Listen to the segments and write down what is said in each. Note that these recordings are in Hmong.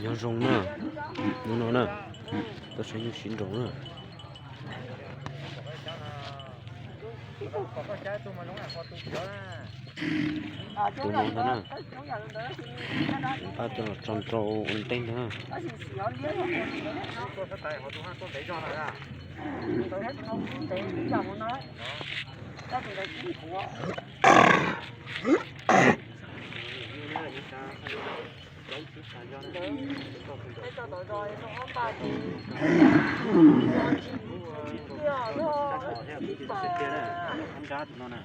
Nyob zoo na, hnub no na, tau saib nyuj siv nroos na. Tus no ntag na, npaj coj los tso nrau ua ntej ntag na. Nrab tus no na,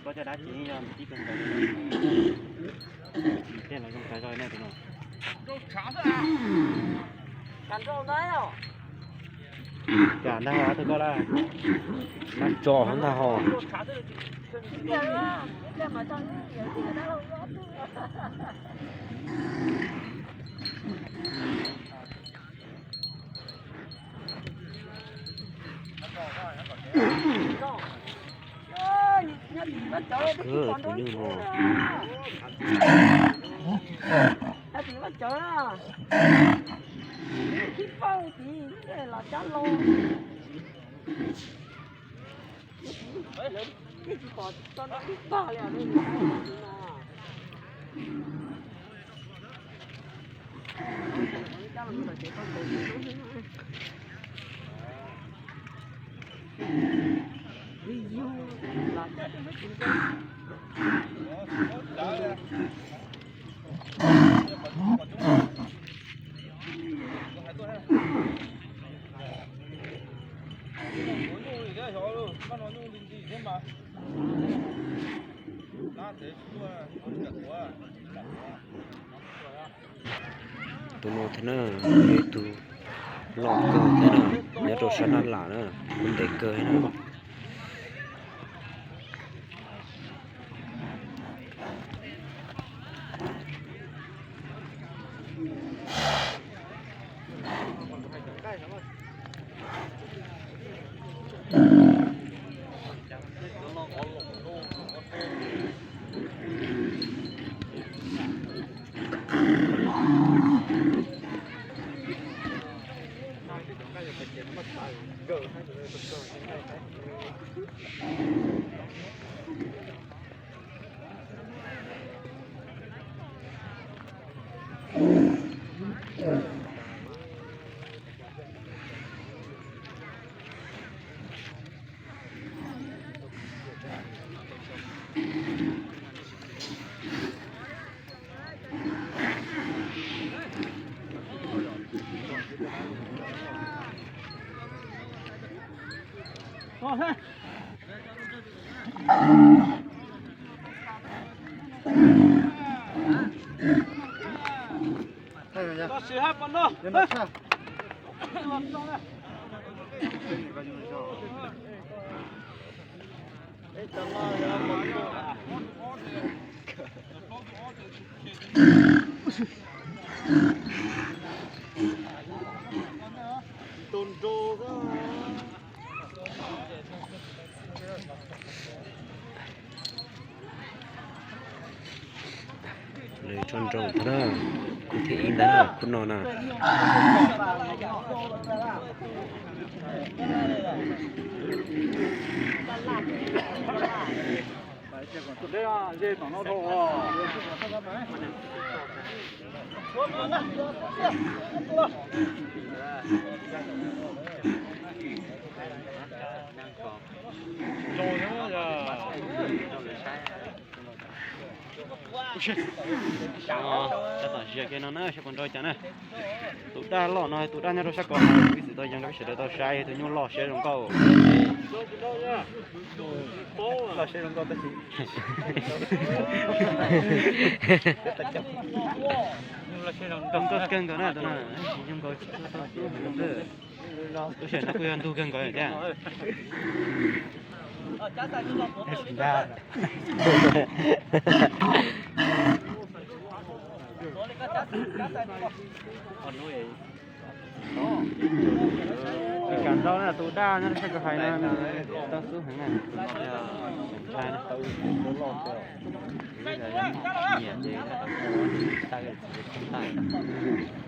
koj coj dab tsi yog tib kawg nkaus. Tej los zoo tsav zog na tus no. Cas ntag ho tus koj lawm, nab tso ntag ho. Tus nyuj no. Tus no thiab na, yog ib tug loj kawg thiab na, nyob rau sab Nab Lam na, kuj ntev kawg thiab na. Lawv tso nrau tag na, khub thib ib ntag na, khub no na. Tab tom zias kiag no na, saib puas nrau cas na. Tus daj loj no, tus daj nyob rau sab ko, ib txwm tau yees rau peb sawv daws tau saib, tus nyuj loj siab zoo nkauj. Loj siab zoo nkauj tab sis zoo nkauj kawg nkaus na, tus no zoo nkauj tsis txhob txhob xwb. Lub sij hawm no kuj yog ntug kawg nkaus thiab. Kam nrau na, tus daj nyob rau sab ko hais no tau xub heev na. Nyiam ces Ntag.